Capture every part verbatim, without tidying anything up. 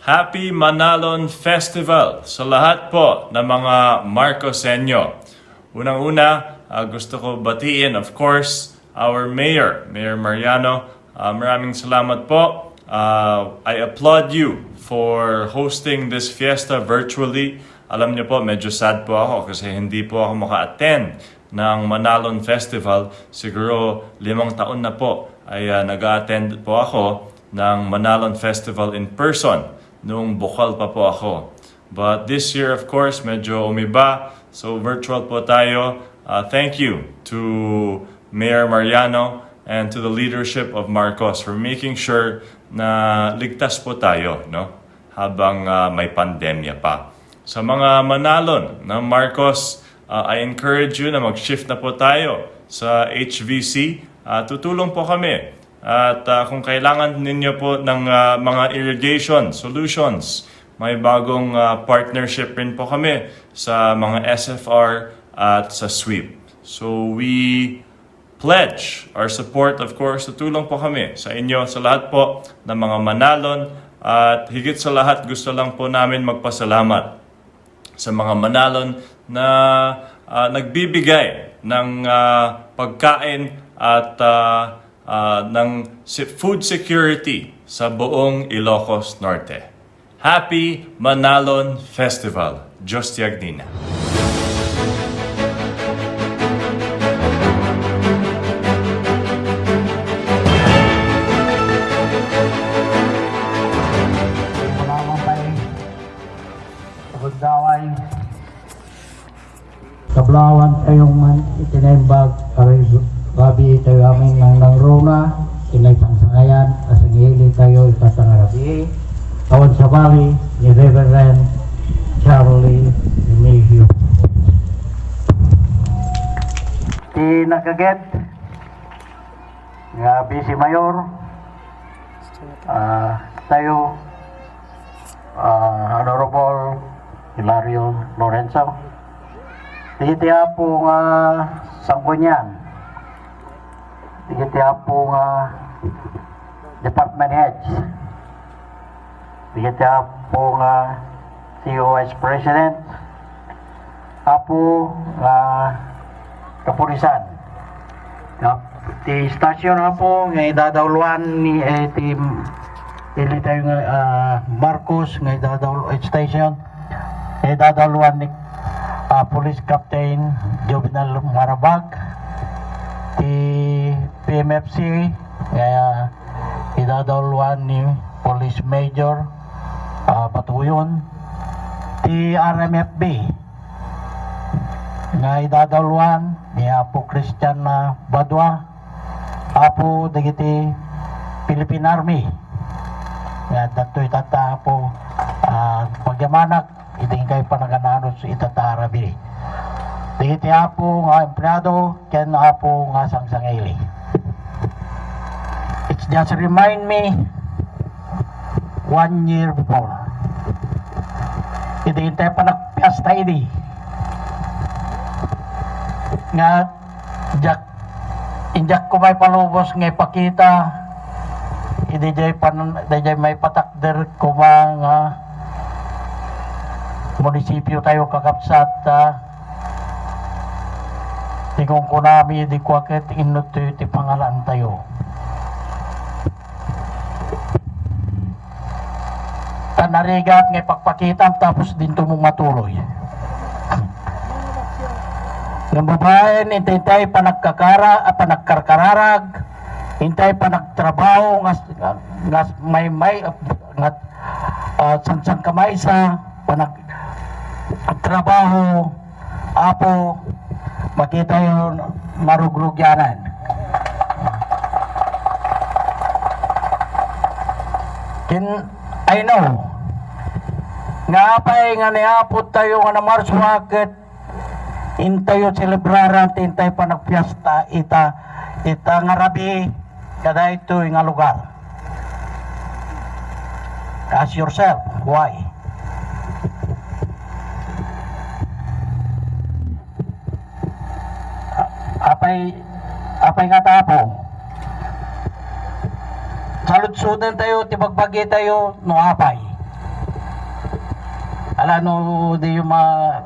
Happy Manalon Festival sa lahat po ng mga Marcoseño. Unang-una, ah, gusto ko batiin, of course, our mayor, Mayor Mariano. Ah, maraming salamat po. Ah, I applaud you for hosting this fiesta virtually. Alam niyo po, medyo sad po ako kasi hindi po ako maka-attend ng Manalon Festival. Siguro limang taon na po ay, ah, nag-a-attend po ako ng Manalon Festival in person nung bukal pa po ako. But this year, of course, medyo umiba. So, virtual po tayo. Uh, thank you to Mayor Mariano and to the leadership of Marcos for making sure na ligtas po tayo, no? Habang, uh, may pandemya pa. Sa mga Manalon ng Marcos, uh, I encourage you na mag-shift na po tayo sa H V C. Uh, tutulong po kami. At, ah, kung kailangan ninyo po ng, ah, mga irrigation solutions, may bagong, ah, partnership rin po kami sa mga S F R at sa sweep. So we pledge our support, of course, tutulong po kami sa inyo, sa lahat po ng mga Manalon. At higit sa lahat, gusto lang po namin magpasalamat sa mga Manalon na, ah, nagbibigay ng, ah, pagkain at, ah, ah, ng se-, food security sa buong Ilocos Norte. Happy Manalon Festival! Diyos ti agnina. Salamat tayo. Pagdaway. Kablawan tayo man iti naimbag, aray rabii tayo amin nang nangruna, inay sangsangayan, asangili tayo ita nga rabii. Awan sabali ni Reverend Charlie Remigio. Ti naggaget nga Vice Mayor, ah, tayo, ah, Honorable Hilario Lorenzo. Dagiti apo nga sanggunian. Dagiti apo nga department heads. Dagiti apo nga C O Vice President. Apo nga kapulisan. Kap-, ti station apo nga idadawloan ni, eh, ti, ti tayo nga, ah, Marcos nga idadaw-, station nga idadawloan ni, ah, Police Captain Juvenal Marabag, ti P M F C nga idadawloan ni Police Major, ah, Batuyon, ti R M F B, nga idadawloan ni Apo Christian, ah, Badua, Apo dagiti Philippine Army. Nga dagitoy tatta, Apo, ah, pagyamanak iti inkay panagan-anus ita ta rabii. Dagiti, Apo, nga empleado ken, Apo, nga sangsangaili. It's just remind me one year before. Idi intay panagpiesta idi. Nga, diak, indiak ko maipalubos nga ipakita. Idi jay pan-, idi jay maipatakder koma nga munisipio tayo kakabsat, ah, Ti kunkunami, idi kua ket inno ti, ti pangalan tayo. Ta narigat nga ipakpakitam tapos dinto mo matuloy. Nga babaen, intay, intay panagkakara-, ah, panagkarkararag, intay panagtrabaho, ngas, ngas may, may, nga, ah, sangsangkamaysa, panagtrabaho, Apo, makitayo marugrugyanan. Ken, I know, nga apay nga ni Apo tayo nga namarsuak ket intayo selebraran ti intay panagpiesta ita, ita nga rabii kadaytoy nga lugar. Ask yourself, why? A-, apay, apay nga tapo? Saludsoden tayo ti bagbagi tayo no apay. Ano, diyo ma-,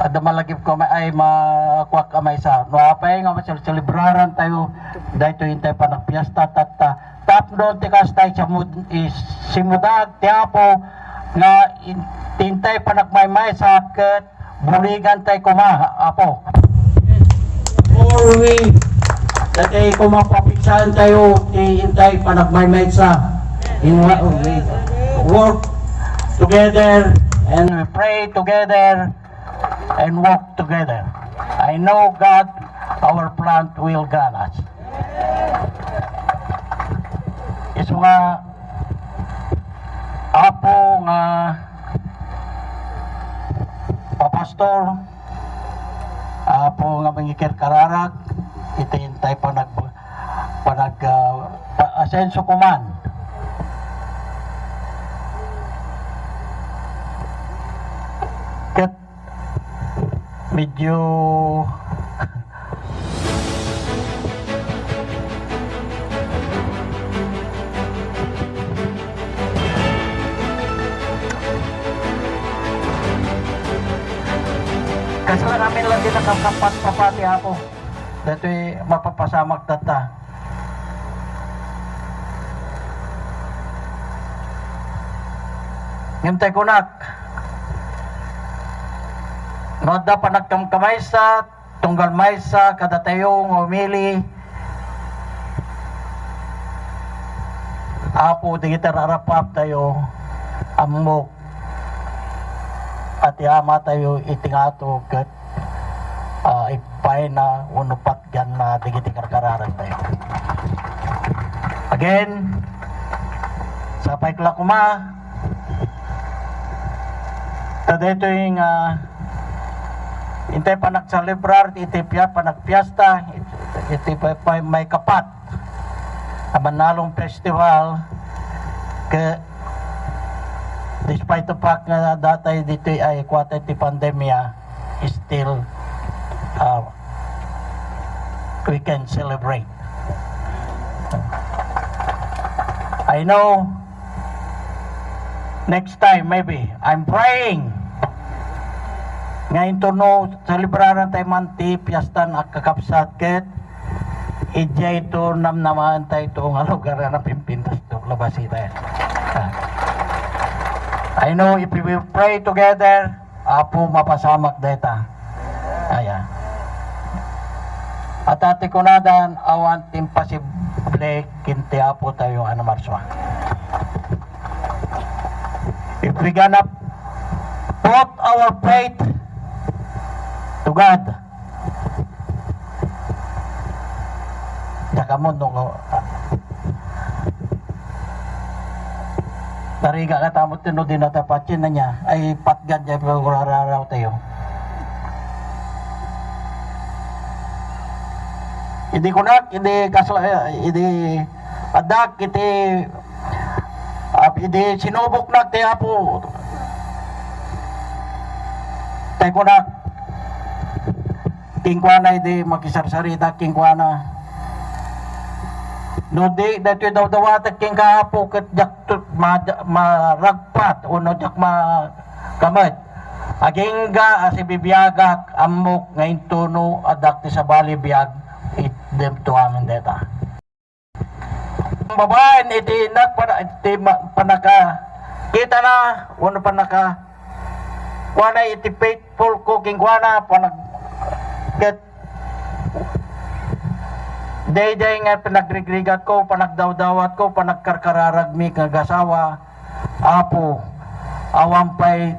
adda malagipko ma-, ay, makuak a maysa. No apay nga maselebraran tayo, daytoy intay panagpiesta, tatta, tapno ti kasta, isamud-, isimudag ti Apo nga in-, intay panagmaymaysa ket buligan tay koma, Apo. Always, dati koma papiksaan tayo, ti intay panagmaymaysa. In what we work together and we pray together and work together. I know God, our plant will grant us. Isu nga, Apo nga papastor, Apo nga mangikirkararag, iti intay panag-, panag-, ah, pa-, asenso kuman. Ket medyo Kasla namin lang din nakakapatpapati, Apo. Datoy mapapasamak tatta. Ngem tay kunak, no adda panagkamkamaysa, tunggal maysa kadatayo nga umili, Apo, dagiti rarapaptayo, ammok a ti Amatayo iti ngato ket, ah, ipayna wenno patganna dagiti karkararagtayo. Again, sapay la koma, ta daytoy nga intay panagselebrar iti pia-, panagpiesta, iti pa-, pa-, maikapat a Manalong Festival, ke-, despite the fact nga datay ditoy ay kuwatay ti pandemia, still, uh, we can celebrate. I know next time, maybe, I'm praying nga intono selebraran tay man ti piestan a kakabsat ket idiay to namnamaen tay to nga lugar a napimpintas to, labas ita. Ah. I know if we will pray together, Apo, mapasamak dayta. Aya. At ati kunadan, awan ti imposible ken ti Apo tayo a Marsua. If we gonna put our faith to God, Diak ammo no, narigat nga tamot no di natapatien na niya, ay patgad niya, pagurararaw tayo. Idi kunak, idi kasla-, idi addak, iti, ah, idi sinuboknak ti Apo. Tay kunak, Kenkuana idi makisarsarita kenkuana. No di, daytoy dawdawatek kenka, Apo, ket diak to ma-, maragpat, wenno diak makamed. Agingga a sibibiagak, ammok nga intono addak ti sabali biag, itdem to amin dayta. Babaen iti nagpana-, iti ma-, panaka-, kitana, wenno panaka-, kuana iti faithful ko kenkuana, panag-, ket daydiay nga panagrigrigatko, panagdawdawatko, panagkarkararagmi nga agasawa, Apo, awan pay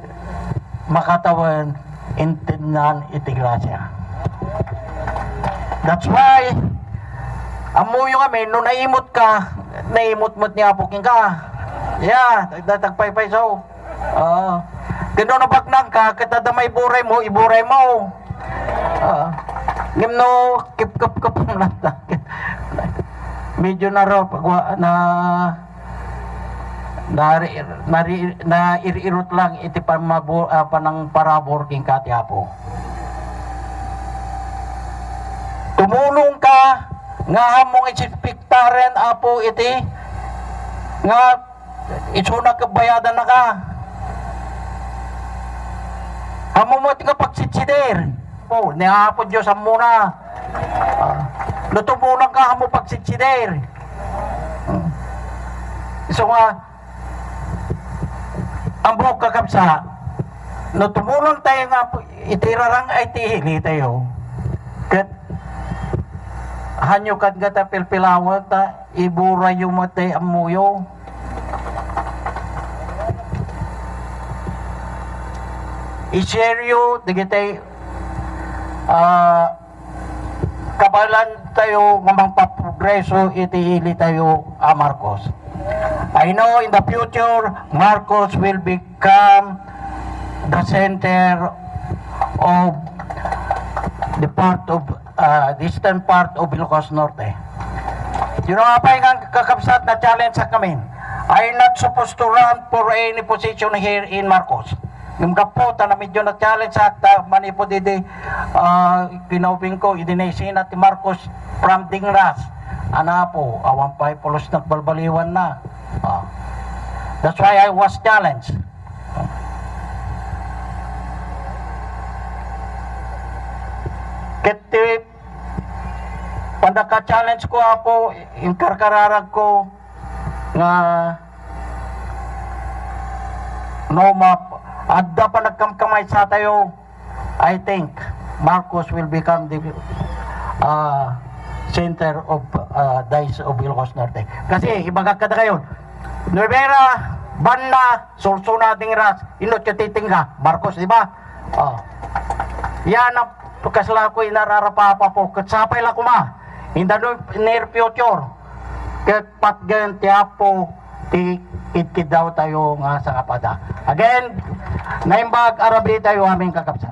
makatawen intednan iti grasia. That's why, ammoyo ngamin, no naimut ka, naimut met ni Apo kenka. Ya, tagda tagpaypayso. Oo. Ken no nabagnang ka, ket adda maiburay mo, iburay mo. Oo. Ngem no, kip, kip, kip, medyo na raw, pagwa-, na, Nari-, nari-, nairirot lang iti pamabo-, ah, panangparabur kenka ti Apo. Tumulong ka nga ammong isinpektaren, Apo, iti nga isuna ket bayadanna ka. Ammom met nga pagsitsider. O, ni Apo Dios ammona. Ah, no tumulong ka, ammo pagsitsider. Hmm. Isu nga, ammok, kakabsat, no tumulong tayo nga iti rarang-ay ti ili tayo, ket hanyo kad nga ta pilpilawan ta iburayo met ti ammoyo. I-share yo dagiti, ah, kabaelan tayo nga mangpaprogreso iti ili tayo a Marcos. I know in the future, Marcos will become the center of the part of, uh, the eastern part of Ilocos Norte. You know, apay nga, kakabsat, na-challenge-ak ngamin. I not supposed to run for any position here in Marcos. Ngem gapu ta na medyo na-challenge-ak ta manipud idi, ah, kinaubingko, idi naisina ti Marcos from Dingras. Anapo, awan pay pulos nagbalbaliwanna. Ah. That's why I was challenged. Ket ti pannaka-challenge-ko, Apo, inkarkararagko nga no map-, adda panagkamkamaysa tayo, I think Marcos will become the, uh, center of, uh, Diocese of Ilocos Norte. Kasi, ibagak kadakayo, Nuevera, Banna, Solsona, Dingras, inno ti titingga, Marcos, di ba? Oh. Yan ang kasla ko inararapapa po. Ket sapay la kuma. In the near future, ket patgen ti Apo ti kidkiddaw tayo nga sangapada. Again, naimbag a rabii tayo amin, kakabsat.